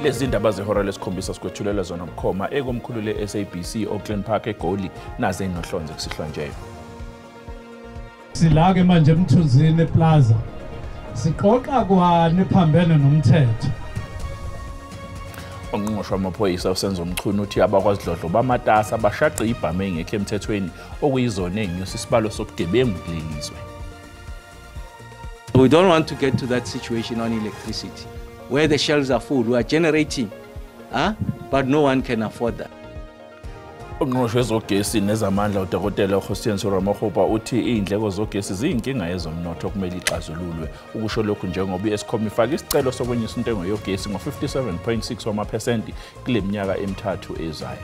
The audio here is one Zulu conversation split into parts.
Lezi ndaba zehora lesikhombisa sikwethulela zona bukhoma ekomkhulu le-SABC Auckland Park eGoli, naze inohlonze kusihlwa nje. Sila ke manje eMthunzini ePlaza. Siqoqa kwani phambene nomthetho. Ungqongqoshe wamaphoyisa uSenzo Mchunu uthi abakwaZidlodlo bamatasa bashaqe ibhame engekho emthethweni okuyizona enyusa isibalo sobugebengu kuleli zwe. We don't want to get to that situation on electricity where the shelves are full. We are generating, but no one can afford that. Ungqongqoshe wezogesi nezamandla uDokotela Kgosientsho Ramokgopa uthi iy'ndleko zogesi ziyinkinga yezomnotho okumele ixazululwe. Ukusho lokhu njengoba i-Eskom ifake isicelo sokwenyusa intengo yogesi ngo-57.6 wamaphesenti kule minyaka emithathu ezayo.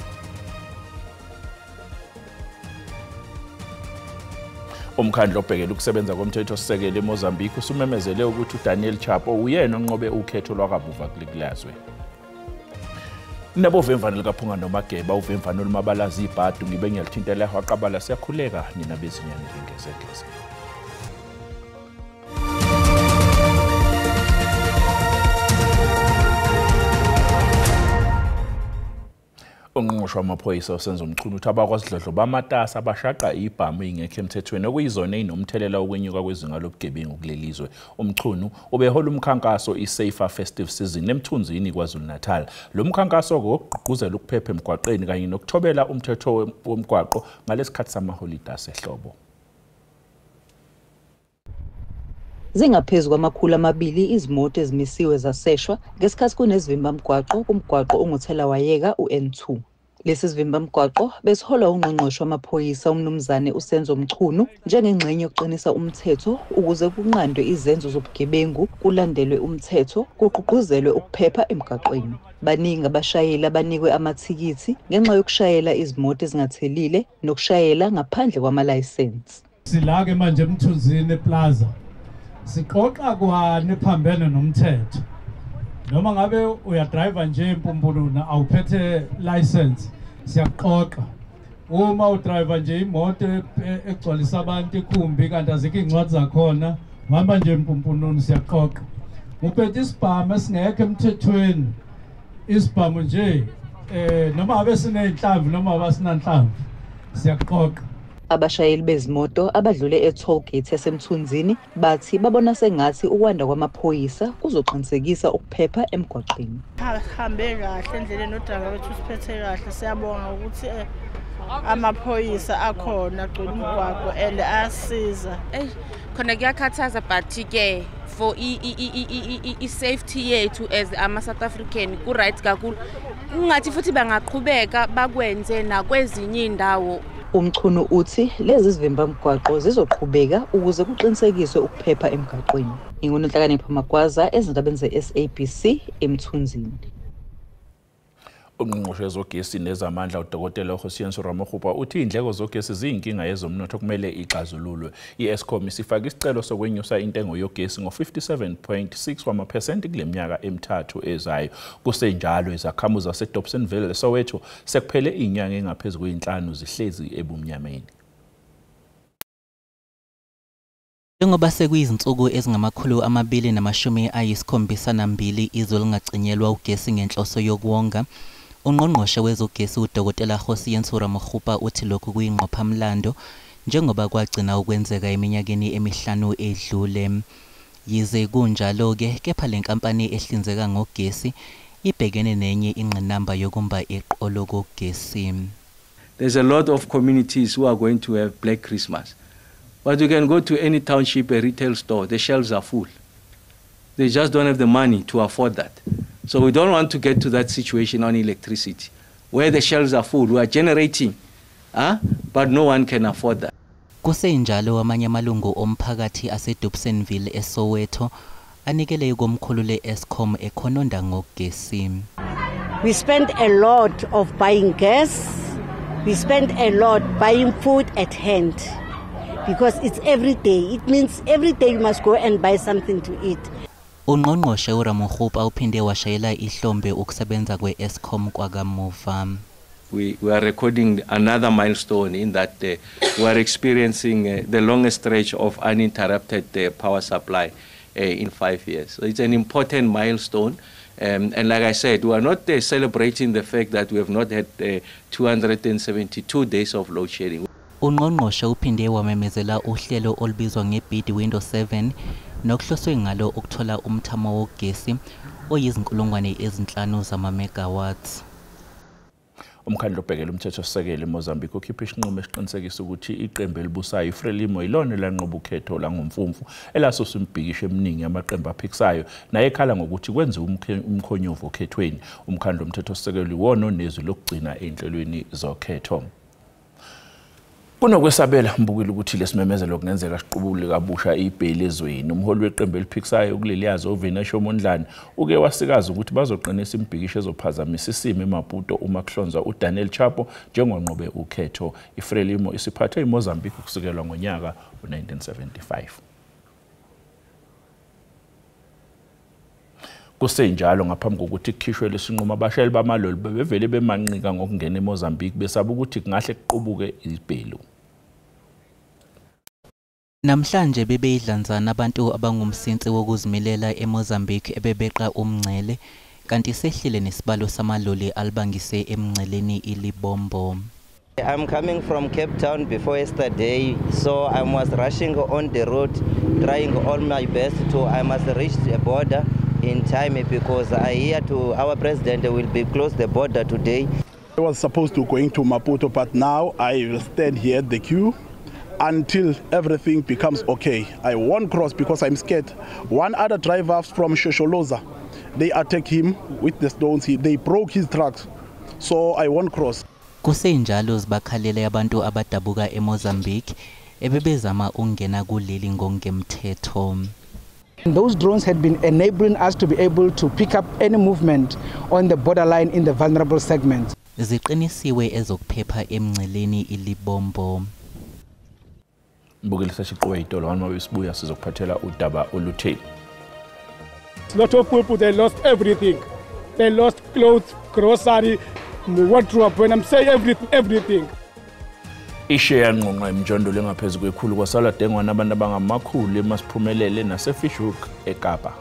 Umkhandlu obhekele ukusebenza komthethosisekelo eMozambique usumemezele ukuthi uDaniel Chapo uyena onqobe ukhetho lwakamuva kulelazwe. Nabovemvane likaPhunga noMageba, uvemvane olumabalaza ibhadu ngibe ngiyalithintela hwaqabala siyakhuleka nina bezinyane lengezegeze. Ungqongqoshe wamaphoyisa uSenzo Mchunu uthi abakwaZidlodlo bamatasa bashaqa ibhamu ingekho emthethweni okuyizona ezinomthelela wokwenyuka kwezinga lobugebengu kuleli zwe. UMchunu ubehola umkhankaso i-Safer Festive Season eMthunzini KwaZulu-Natal. Lo mkhankaso ngokugqugquzela ukuphepha emgwaqeni kanye nokuthobela umthetho womgwaqo ngalesikhathi samaholide asehlobo. Zingaphezu kwama-200 izimoto ezimisiwe zaseshwa ngesikhathi kunezivimbamgwaqo kumgwaqo onguthelawayeka u-N2. Lesi sivimbamgwaqo besiholwa ungqongqoshe wamaphoyisa uMnumzane uSenzo Mchunu njengengxenye yokuqinisa umthetho ukuze kunqandwe izenzo zobugebengu, kulandelwe umthetho, kugqugquzelwe ukuphepha emgwaqweni. Baningi abashayeli abanikwe amathikithi ngenxa yokushayela izimoto ezingathelile nokushayela ngaphandle kwamalayisensi. Sila ke manje eMthunzini ePlaza. Siqoqa kwani phambene nomthetho. Noma ngabe uyadriver nje impumpuluna awuphethe license, siyaqoqa. Uma udriver nje imoto egcwalisa abantu ikhumbi kanti azikho incwadi zakhona, uhamba nje impumpuluna, siyaqoqa. Uphethe isibhamu esingekho emthethweni, isibhamu nje noma abe sineyinhlamvu noma abasinanhlamvu, siyaqoqa. Abashayeli bezimoto abadlule e-toll gate yaseMthunzini bathi babona sengathi ukwanda kwamaphoyisa kuzoqinisekisa ukuphepha emgwaqeni. Hambe kahle endleleni, udrayiva wethu usiphethe kahle. Siyabonga ukuthi amaphoyisa akhona agcwele umgwaqo and ayasiza. Khona kuyakhathaza, but ke for i-safety yethu as ama-South African ku-right kakhulu. Kungathi futhi bangaqhubeka bakwenze nakwezinye iy'ndawo. UMchunu uthi lezi zivimbamgwaqo zizoqhubeka ukuze kuqinisekiswe ukuphepha emgwaqweni. NginguNonhlakanipho Magwaza ezindabeni ze-SABC eMthunzini. Ungqongqoshe wezogesi nezamandla uDokotela Kgosientsho Ramokgopa uthi iy'ndleko zogesi ziyinkinga yezomnotho okumele ixazululwe. I-Eskom isifake isicelo sokwenyusa intengo yogesi ngo-57.6 wamaphesenti kule minyaka emithathu ezayo. Kusenjalo izakhamuzi zaseDobsonville eSoweto sekuphele inyanga engaphezu kweyinhlanu zihlezi ebumnyameni. Njengoba sekuyizinsuku ezingama-272 izwe lingacinyelwa ugesi ngenhloso yokuwonga, ungqongqoshe wezogesi uDokotela Kgosientsho Ramokgopa uthi lokhu kuyingqophamlando njengoba kwagcina ukwenzeka eminyakeni emihlanu edlule. Yize kunjalo-ke, kepha le nkampani ehlinzeka ngogesi ibhekene nenye ingqinamba yokumba eqolo kogesi. There's a lot of communities who are going to have Black Christmas. But you can go to any township, a retail store, the shelves are full. They just don't have the money to afford that. So we don't want to get to that situation on electricity, where the shelves are full. We are generating, but no one can afford that. Kusenjalo amanye amalungu omphakathi aseDobsonville eSoweto anikele komkhulu le-Eskom ekhononda ngogesi. We spend a lot of buying gas. We spend a lot buying food at hand. Because it's every day. It means every day you must go and buy something to eat. Ungqongqoshe uRamokgopa uphinde washayela ihlombe ukusebenza kwe-Eskom kwakamuva. We are recording another milestone in that we are experiencing the longest stretch of uninterrupted power supply in 5 years. So it's an important milestone And like I said, we are not celebrating the fact that we have not had 272 days of load shedding. Ungqongqoshe uphinde wamemezela uhlelo olubizwa ngeBid Window 7 nokuhloswe ngalo ukuthola umthamo wogesi oyizinkulungwane ezinhlanu zama-megawatts. Umkhandlu obhekele umthethosisekelo eMozambique ukhiphe isinqumo esiqinisekisa ukuthi iqembu elibusayo iFrelimo yilona elanqoba ukhetho langomfumfu elasusa imibhikisho eminingi yamaqembu aphikisayo naye ekhala ngokuthi kwenziwe umkhonyovu okhethweni. Umkhandlu womthethosisekelo iwona onezwi lokugcina ey'nhlelweni zokhetho. Kunokwesabela mbukeli ukuthi lesimemezelo kungenzeka siqubule kabusha ibheli ezweni. Umholi weqembu eliphikisayo kuleliyazi uVenancio Mondlane uke wasikaza ukuthi bazoqinisa imibhikisho ezophazamisa isimo eMaputo uma kuhlonzwa uDaniel Chapo njengonqobe ukhetho. IFrelimo isiphathe iMozambique kusukela ngonyaka u-1975. Kusenjalo, ngaphambi kokuthi kukhishwe lesinqumo, abashayeli bamaloli bebevele bemanqika ngokungena eMozambique besaba ukuthi kungahle kuqubuke ibhelu. Namhlanje bebeyidlanzana abantu abangumsinsi wokuzimilela eMozambique ebebeqa umngcele, kanti sehlile nesibalo samaloli alibangise emngceleni iLibombo. I'm coming from Cape Town before yesterday, so I was rushing on the road, trying all my best to I must reach the border in time because I hear to our president will be close the border today. I was supposed to going to Maputo, but now I will stand here at the queue until everything becomes okay. I won't cross because I'm scared. One other driver from Shosholoza, they attacked him with the stones. They broke his trucks, so I won't cross. Kusenjalo zibakhalele abantu abadabuka eMozambique ebebezama ukungena kuleli ngokungemthetho. Those drones had been enabling us to be able to pick up any movement on the borderline in the vulnerable segments. Ziqinisiwe ezokuphepha emngceleni iLibombo. Mbukeli, sashiqwe itolo noma sibuya sizokuphathela udaba olutheni. A lot of people, they lost everything. They lost clothes, grocery, wardrobe. When I'm saying everything, everything. Ishe yanqonqa imijondolo engaphezu kwekhulu kwasala dengwana abantu abangamakhulu eMasiphumelele naseFish Hoek eKapa.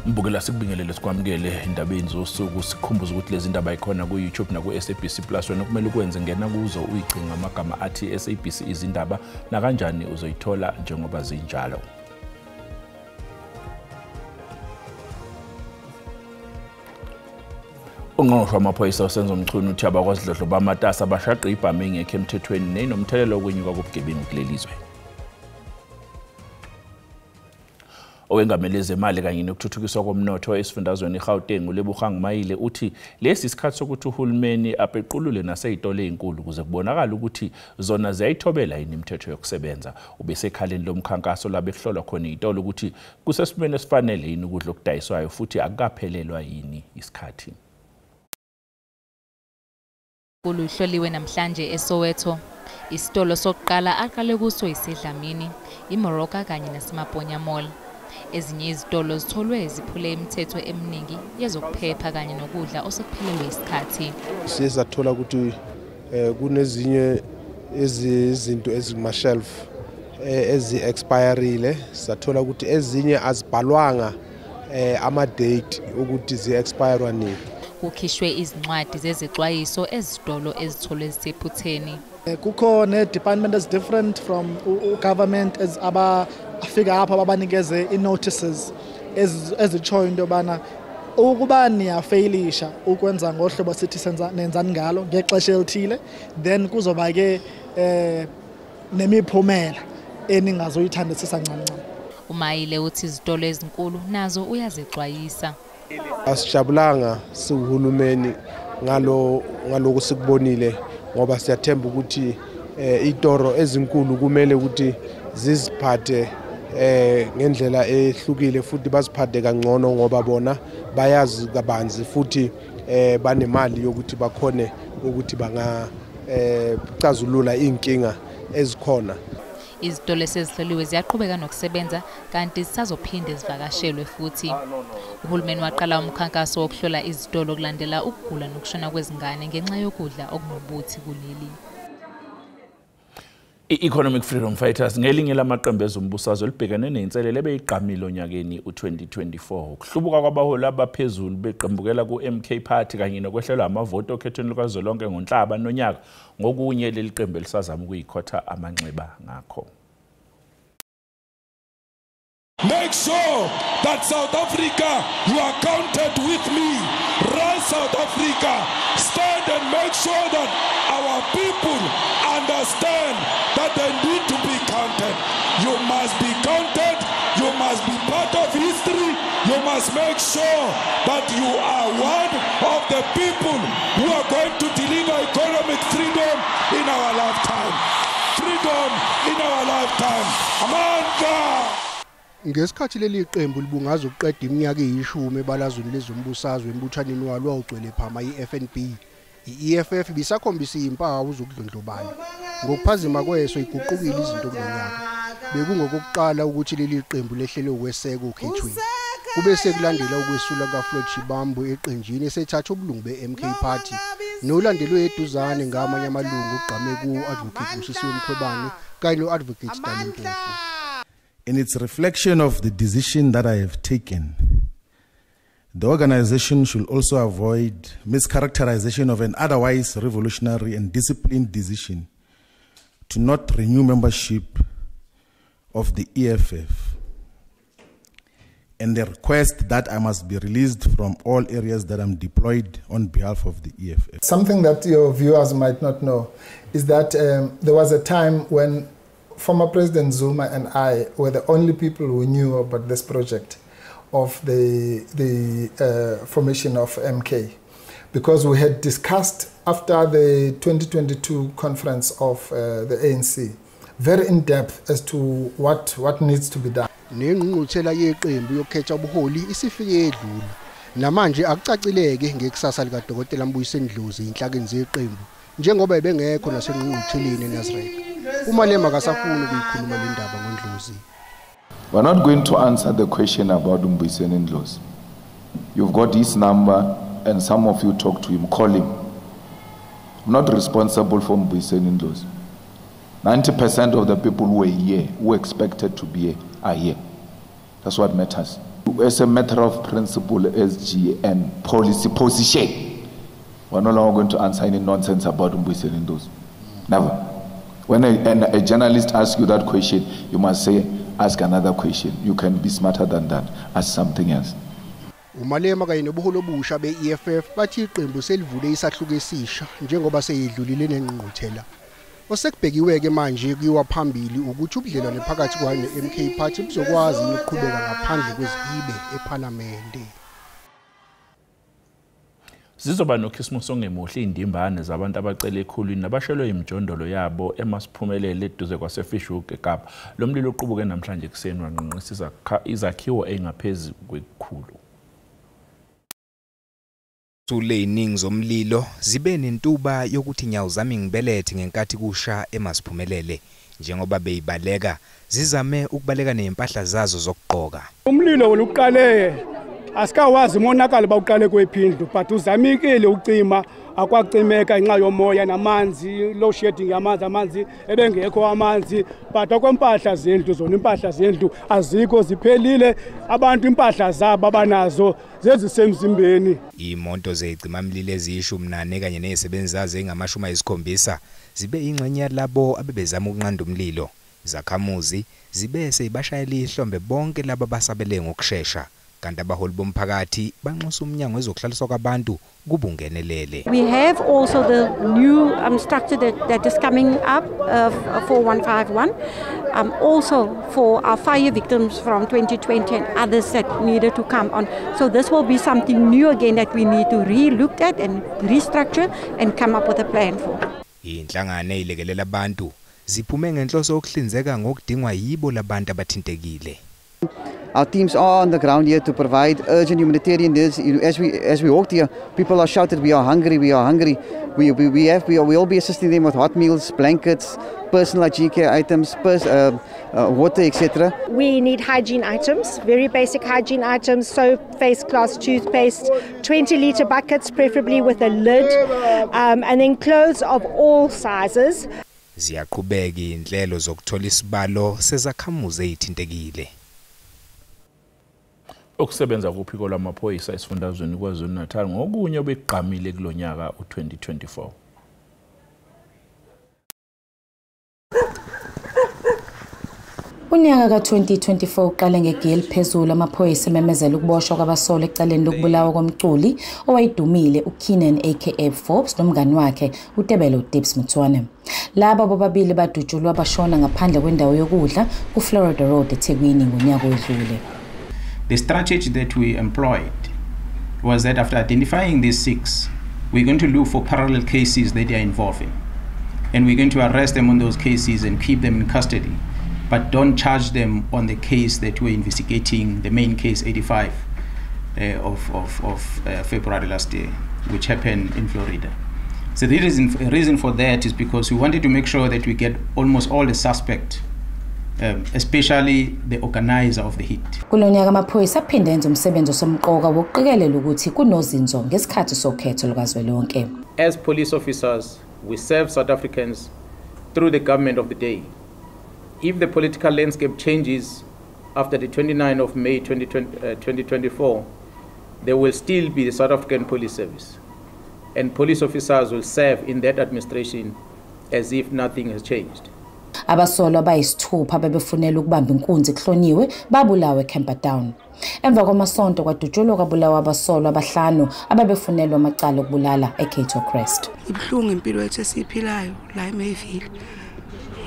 Mbukela, sikubingelele sikwamukele endabeni zosuku. Sikhumbuza ukuthi lezi ndaba ikhona ku-YouTube naku-SABC Plus. Wena okumele ukwenze, ngena kuzo uyicinga amagama athi SABC izindaba, nakanjani uzoyithola njengoba zinjalo. Ungqongqoshe wamaphoyisa uSenzo Mchunu uthi abakwasidlodlo bamatasa bashaqa ibhamu engekho emthethweni nenomthelela wokwenyuka kobugebengu kuleli zwe. Owengamele ezemali kanye nokuthuthukiswa komnotho esifundazweni iGauteng uLebogang Maile uthi lesi isikhathi sokuthi uhulumeni apequlule nasey'tolo ey'nkulu ukuze kubonakale ukuthi zona ziyayithobela yini imithetho yokusebenza. Ubesekhaleni lomkhankaso la bekuhlolwa khona iy'tolo ukuthi kusesimeni esifanele yini ukudla okudayiswayo futhi akukaphelelwa yini isikhathi. Luhloliwe namhlanje eSoweto. Isitolo sokuqala aqale kuso iseDlamini, iMoroka kanye naseMaponya Mall. Ezinye izitolo zitholwe ziphule imithetho eminingi yezokuphepha kanye nokudla osekuphelelwe isikhathi. Siye sathola ukuthi kunezinye izinto ezikuma-shelf ezi-expirile. Sathola ukuthi ezinye azibhalwanga ama-date ukuthi zi-expire nini. Kukhishwe izincwadi zezixwayiso ezitolo ezitholwe zisephutheni. Kukho ne-department is different from government as abafika apha babanikeze i-notices ezitshoyo into yobana ukuba niyafeyilisha ukwenza ngohlobo sithi senza nenzani ngalo ngexesha elithile, then kuzoba ke nemiphumela eningazoyithandisisa ncam ncam. UMayile uthi izitolo ezinkulu nazo uyazixwayisa. Asijabulanga siwuhulumeni ngaloku sikubonile, ngoba siyathemba ukuthi itoro ezinkulu kumele ukuthi ziziphathe ngendlela ehlukile futhi baziphathe kangcono, ngoba bona bayazi kabanzi futhi banemali yokuthi bakhone ukuthi banga cazulula inkinga ezikhona. Izitolo esezihloliwe ziyaqhubeka nokusebenza kanti zisazophinde zivakashelwe futhi. Uhulumeni waqala umkhankaso wokuhlola izitolo kulandela ukugula nokushona kwezingane ngenxa yokudla okunobuthi kuleli. I-Economic Freedom Fighters ngelinye lamaqembu ezombusazwe libhekene nenselele ebeyigqamile onyakeni u-2024. Ukuhlubuka kwabaholi abaphezulu beqembukela ku-MK Party kanye nokwehlelwa amavoti okhethweni lukazwelonke ngoNhlaba nonyaka ngokunye leli qembu elisazama ukuyikhotha amanxeba ngakho. Make sure that South Africa, you are counted with me. Rise, South Africa. Stand and make sure that our people understand that they need to be counted. You must be counted. You must be part of history. You must make sure that you are one of the people who are going to deliver economic freedom in our lifetime. Freedom in our lifetime. Amandla! Ngesikhathi leli qembu libungaza ukuqeda iminyaka eyishumi ebalazweni lezombusazwe embuthaneni walo owugcwele phama i-FNB, i-EFF ibisakhombisa izimpawu zokudlondlobala. Ngokuphazima kweso iguqukile izinto kulonyaka. Bekungokokuqala ukuthi leli qembu lehlele ukweseka okhethweni. Kube sekulandela ukwesula kaFloyd Shivambu eqenjini esethatha ubulungu be-MK Party nolandelwe eduzane ngamanye amalungu ogqame ku-Advocate Busisiwe Mkhwebane kanye no-Advocate Dali Mpofu. In its reflection of the decision that I have taken, the organization should also avoid mischaracterization of an otherwise revolutionary and disciplined decision to not renew membership of the EFF and the request that I must be released from all areas that I'm deployed on behalf of the EFF. Something that your viewers might not know is that there was a time when former President Zuma and I were the only people who knew about this project of the formation of MK, because we had discussed after the 2022 conference of the ANC very in depth as to what needs to be done. Nengqungquthela yeqembu yokukhetha ubuholi isifike edlula. Namanje akucacileke ngekusasa likaDokotela Mbuyiseni Ndlozi inhlakeni zeqembu njengoba ebengekho nasengqungqutheleni eNasrec. UMalema akasafuni ukuyikhuluma le ndaba ngoNdlozi. We're not going to answer the question about Mbuyiseni Ndlozi. You've got his number and some of you talk to him, call him. I'm not responsible for Mbuyiseni Ndlozi. 90% of the people who were here, who expected to be here, are here. That's what matters. As a matter of principle, SGM policy position, we're no longer going to answer any nonsense about Mbuyiseni Ndlozi. Never. When a journalist asks you that question, you must say, ask another question. You can be smarter than that. Ask something else. uMalema kanye nobuholi obusha be-EFF bathi iqembu selivule isahluko esisha njengoba seyidlulile nengqungquthela. Osekubhekiwe-ke manje kuyiwa phambili ukuthi ubudlelwane phakathi kwayo ne-MK Party buzokwazi ukuqhubeka ngaphandle kwezihibe ePhalamende. Zizoba nokhisimusi ongemuhle indimbane zabantu abacela ekhulwini nabashelwe imijondolo yabo eMasiphumelele eduze kwaseFishhoek eKapa. Lo mlilo uqubuke namhlanje ekuseni wanqinqisa izakhiwo engaphezulu kwekhulu. Iziningi zomlilo zibe nentuba yokuthi nyawo zami ngibelethe ngenkathi kusha eMasiphumelele njengoba beyibaleka zizame ukubaleka nezimpahla zazo zokugqoka. Umlilo uqale asikawazi umonakalo bawuqale kwephindlu but uzamikile ucima akwacimeka ngenxa yomoya namanzi, load shedding yamanzi, amanzi ebengekho amanzi, but okwempahla zendlu zona impahla zendlu azikho ziphelile, abantu impahla zabo abanazo zezisemzimbeni. Imoto zeyicimamlilo eziyi-14 kanye nezisebenzi zazo ezingama-70 zibe ingxenye yalabo abebezama ukunqanda umlilo. Izakhamuzi zibe seyibashayela ihlombe bonke laba basabele ngokushesha. Kanti abaholi bomphakathi banxusa umnyango wezokuhlaliswa kwabantu kuba ungenelele. We have also the new structure that is coming up 4151 also for our fire victims from 2020 and others that needed to come on. So this will be something new again that we need to re-look at and restructure and come up with a plan for. Inhlangano eyilekelela abantu ziphume ngenhloso yokuhlinzeka ngokudingwa yibo labantu abathintekile. Our teams are on the ground here to provide urgent humanitarian needs. As we walked here, people are shouted, "We are hungry! We are hungry!" We will be assisting them with hot meals, blankets, personal hygiene care items, water, etc. We need hygiene items, very basic hygiene items: soap, face cloths, toothpaste, 20-liter buckets, preferably with a lid, and then clothes of all sizes. Ziyaqhubeka inhlelo zokuthola isibalo sezakhamuzi ezithintekile. Ukusebenza kuphiko lwamaphoyisa esifundazweni KwaZulu-Natal ngokunye obekugqamile kulonyaka u2024. Unyaka ka-2024 uqale ngegiya eliphezulu, amaphoyisa ememezela ukuboshwa kwabasolwa ecaleni lokubulawa komculi owayedumile uKiernan aka Forbes nomngani wakhe uTebello Tips Motsoane. Laba bobabili badutshulwa bashona ngaphandle kwendawo yokudla kuFlorida Road eThekwini ngonyaka odlule. The strategy that we employed was that after identifying these 6, we're going to look for parallel cases that they are involved in. And we're going to arrest them on those cases and keep them in custody, but don't charge them on the case that we're investigating, the main case 85 of February last year, which happened in Florida. So the reason for that is because we wanted to make sure that we get almost all the suspects, especially the organizer of the hit. Kulonyaka amaphoyisa aphinde enza umsebenzi osomqoka wokuqikelela ukuthi kunozinzo ngesikhathi sokhetho lukazwelonke. As police officers, we serve South Africans through the government of the day. If the political landscape changes after the 29th of May 2024, there will still be the South African Police Service, and police officers will serve in that administration as if nothing has changed. Abasolwa abayisithupha bebefunela ukubamba inkunzi kuhlonyiwe babulawe eCamperdown. Emva kwamasonto kwadutshulwa kwabulawa abasolwa abahlanu ababefunelwa amacala okubulala eCato Crest. Ibuhlungu impilo yethu esiyiphilayo la eMayville.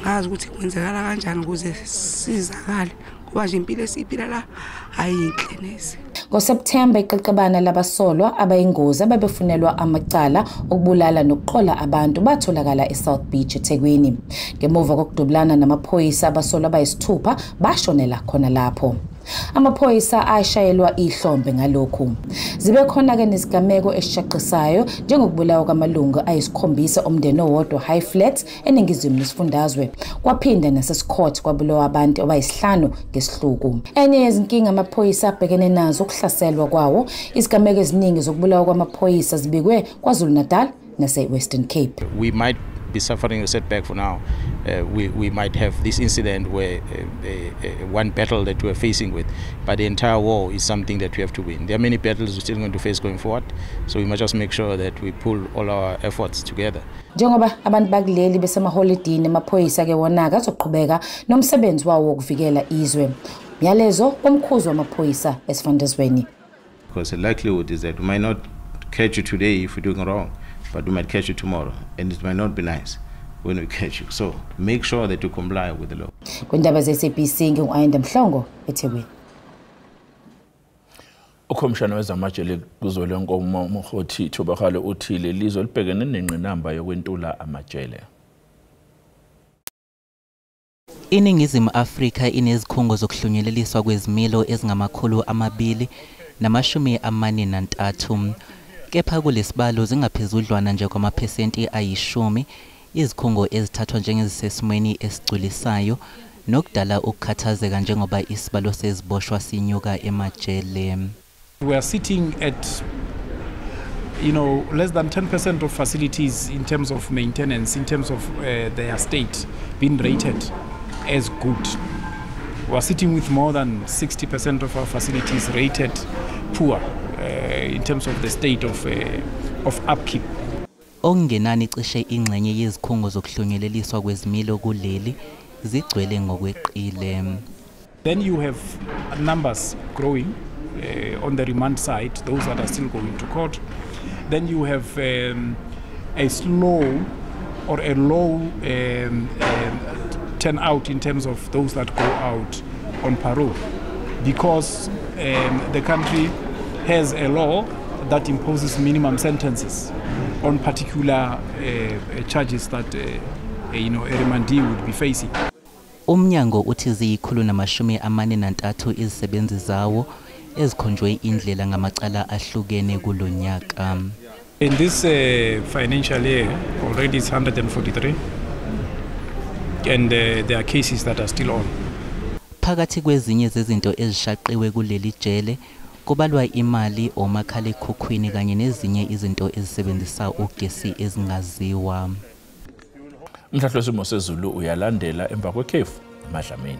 Ngazi ukuthi kwenzekala kanjani ukuze sizakale ngoba nje impilo esiyiphila la ayinhle neze. NgoSepthemba iqeqebana labasolwa abayingozi ababefunelwa amacala okubulala nokuqola abantu batholakala eSouth Beach eThekwini. Ngemuva kokudubulana namaphoyisa abasolwa abayisithupha bashonela khona lapho. Amaphoyisa ashayelwa ihlombe ngalokhu. Zibe khona ke nezigameko esishaqisayo njengokubulawa kwamalungu ayisikhombisa omndeni owodwa High Flats eningizimu nesifundazwe. Kwaphinda naseScott kwabulawa abantu abayisihlanu ngesihluku. Enye yezinkinga amaphoyisa abhekene nazo ukuhlaselwa kwawo. Izigameko eziningi zokubulawa kwamaphoyisa zibikwe KwaZulu-Natal nase-Western Cape. We might be suffering a setback for now. We might have this incident where one battle that we're facing with, but the entire war is something that we have to win. There are many battles we're still going to face going forward, so we must just make sure that we pull all our efforts together. Njengoba abantu bakuleli besemaholidini, amaphoyisa ke wona azoqhubeka nomsebenzi wawo wokuvikela izwe. Myalezo omkhuzi wamaphoyisa esifundazweni. Because the likelihood is that we might not catch you today if you're doing wrong, but we might catch you tomorrow, and it might not be nice when we catch you. So make sure that you comply with the law. Kwindaba ze-SABC ngingu-Ayanda Mhlongo eThekwini. Ukhomishana wezamajele kuzwelonke uMokgothi Thobakgale uthi lelizwe libhekene nengqinamba yokwentula amajele. INingizimu Afrika inezikhungo zokuhlunyeleliswa kwezimilo ezingama-243, kepha kulesibalo zingaphezudlwana nje kwamaphesenti 10 izikhungo ezithathwa njengezisesimweni esigculisayo nokudala ukukhathazeka njengoba isibalo seziboshwa sinyuka emajele. We are sitting at less than 10% of facilities in terms of maintenance, in terms of their state being rated as good. We are sitting with more than 60% of our facilities rated poor in terms of the state of upkeep. Okungenani cishe ingxenye yezikhungo zokuhlunyeleliswa kwezimilo kuleli zigcwele ngokweqile. Then you have numbers growing on the remand side, those that are still going to court. Then you have a slow or a low turnout in terms of those that go out on parole, because the country has a law that imposes minimum sentences on particular charges that a remandee would be facing. Umnyango uthi ziyi-143 izisebenzi zawo ezikhonjwe indlela ngamacala ahlukene kulonyaka. In this financial year already it's 143, and there are cases that are still on. Phakathi kwezinye zezinto ezishaqiwe kuleli jele kubalwa imali, omakhalekhukhwini kanye nezinye izinto ezisebenzisa ugesi ezingaziwa. Umhlahlo wesimo sezulu uyalandela emva kwekhefu emadlamini.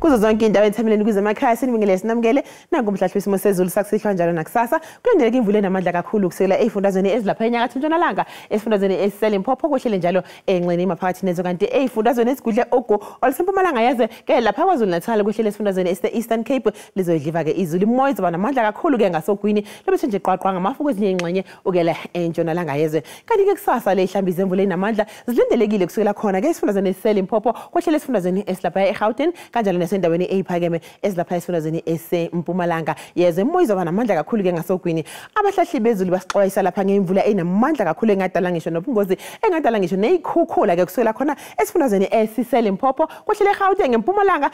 Kuzo zonke indawo ethameleni kwezemakhaya sinibingelele sinamukele nangu umhlahlo wesimo sezulu sakusihlwa njalo nakusasa. Kulindeleke imvula enamandla kakhulu kusukela ezifundazweni ezilapha enyakatho ntshonalanga, esifundazweni esiseLimpopo kwehlele njalo engxenye maphakathi nezwe, kanti ezifundazweni ezigudle ugu olusempumalanga yezwe ke lapha KwaZulu-Natal kwehlele esifundazweni esise-Eastern Cape lizoyidliva ke izulu. Imoya izoba namandla kakhulu ke ngasogwini lobethe nje qwaqwa ngamafu kwezinye ingxenye ukela entshonalanga yezwe. Kanti ke kusasa le ihlambi zemvula enamandla zilindelekile kusukela khona ke esifundazweni esiseLimpopo kwehlele esifundazweni esilapha eGauteng kanjalo nasendaweni eyiphakeme ezilapha esifundazweni eseMpumalanga yezwe. Imoya izoba namandla kakhulu ke ngasogwini. Abahlahli bezulu basixwayisa lapha ngemvula enamandla kakhulu engadala ngisho nobungozi, engadala ngisho neyikhukhula ke kusukela khona esifundazweni esiseLimpopo kwehlele eGauteng, eMpumalanga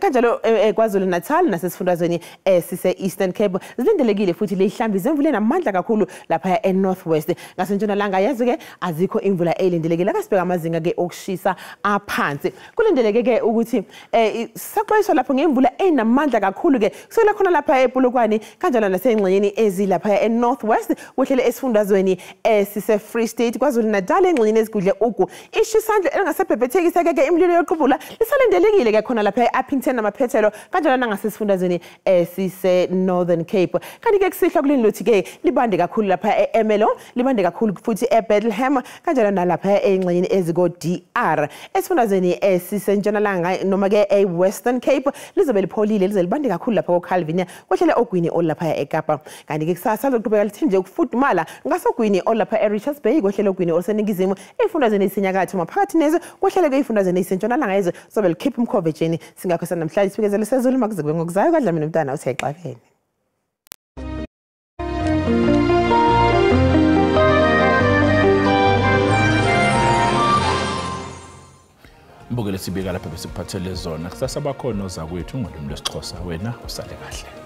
kanjalo KwaZulu-Natal nasesifundazweni esise-Eastern Cape. Zilindelekile futhi le ihlambi zemvula enamandla kakhulu lapha e-North West. Ngasentshonalanga yezwe ke azikho imvula elindelekile. Akasibheka amazinga ke okushisa aphansi. Kulindeleke ke ukuthi saxwayiswa lapho ngemvula enamandla kakhulu ke kusukela khona lapha ePolokwane kanjalo nasengxenyeni ezilapha e-North West kwehlele esifundazweni esise-Free State, KwaZulu-Natal engxenyeni ezigudle ugu. Ishisandla elingasebhebhethekisa ke imililo yoqubula lisalindelekile ke khona lapha e-Upington namaphethelo kanjalo nangasesifundazweni esise-Northern Cape. Kanti ke kusihlwa kulini ke libande kakhulu lapha e-Ermelo, libande kakhulu futhi e-Bethlehem kanjalo nalapha engxenyeni eziko-DR. Esifundazweni esisentshonalanga noma ke e-Western Cape lizobe lipholile, lize libande kakhulu lapha ko-Calvinia kwehlele ogwini olapha eKapa. Kanti ke kusasa lizoqhubeka lithi nje ukufudumala ngasogwini olapha e-Richards Bay kwehlele ogwini oluseningizimu ey'fundazweni ezisenyakatho maphakathi nezwe kwehlele ke ey'fundazweni ezisentshonalanga yezwe sobe likhipha umkhovetsheni. Singakho sanamhlanje isibikezelo sezulu makuze kube ngokuzayo. KwaDlamini umntwana uthi ayixabene. Mbukele sibika lapha besikuphathele zona. Kusasa bakhona ozakwethu ngolimi lwesiXhosa. Wena usale kahle.